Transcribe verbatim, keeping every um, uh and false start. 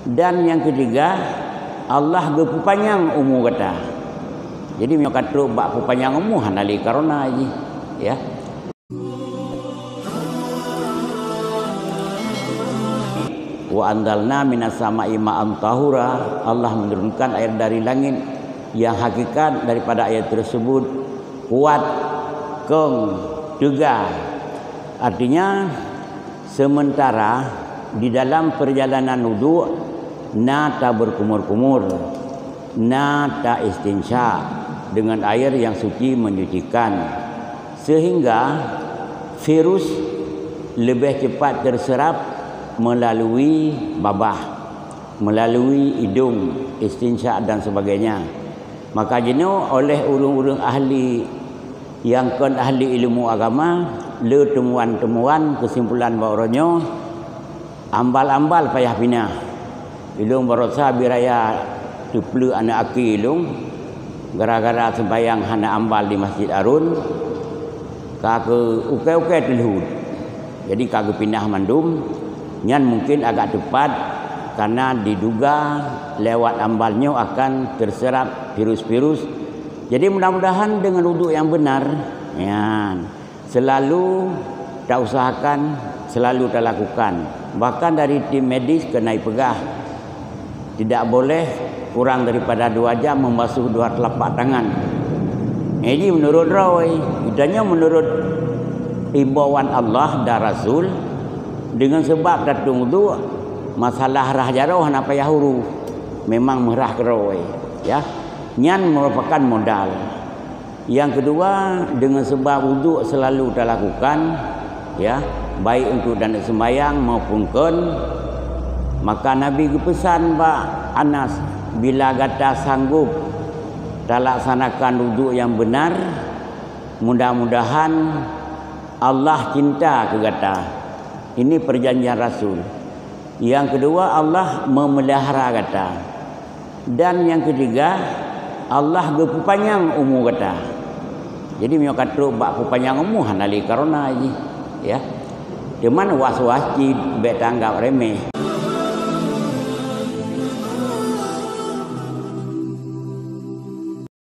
Dan nyang ketiga, Allah geupeupanyang umu gata. Jadi meunyoe ka trok bak peupanyang umu, hana lé karona jih, ya. Wa anzalna minas sama'i ma'an tahura, Allah menurunkan air dari langit yang hakikat daripada air tersebut kuat, kong, teuga. Artinya, sementara di dalam perjalanan wudhu, na taberkumur-kumur, na taistinsya dengan air yang suci menyucikan, sehingga virus lebih cepat terserap melalui babah, melalui idung, istinsya dan sebagainya. Maka jinoe oleh ureuëng-ureuëng ahli nyang kon ahli ilmu agama, le teumuan-teumuan keusimpulan bak uroe nyoe, ambal-ambal payah pinah. Ilung barosa biraya teupleuk aneuk aki ilung, gara-gara sembahyang hana ambal di Masjid Arun, ka keu ukai-ukai teulhut. Jadi ka geupinah mandum, nyan mungkin agak tepat karena diduga lewat ambal nyoe akan terserap virus-virus. Jadi mudah-mudahan dengan wudhu yang benar, nyan, selalu tausahakan, selalu talakukan. Bahkan dari tim medis keuneuk peugah, tidak boleh kurang daripada dua jam membasuh dua telapak tangan. Jadi menurut droe, geutanyoe menurut imbauan Allah dan Rasul, dengan sebab tatung wudhu, masalah rhah jaroe hana payah urus. Memang meurhah keudroe, ya. Nyan merupakan modal. Nyang keudua, dengan sebab wudhu selalu talakukan, ya, baik untuk taneuk sembahyang maupun kon, maka Nabi geupeusan bak Anas, "Bila gata sanggup talaksanakan wudhu nyang benar, mudah-mudahan Allah cinta keu gata." Ini perjanjian Rasul. Nyang keudua, Allah memelihara gata. Dan nyang keutiga, Allah geupeupanyang umu gata. Jadi, meunyoe ka trok bak peupanyang umu, hana lé karona jih, ya. Cuman was-was cit, bék tanggap remeh.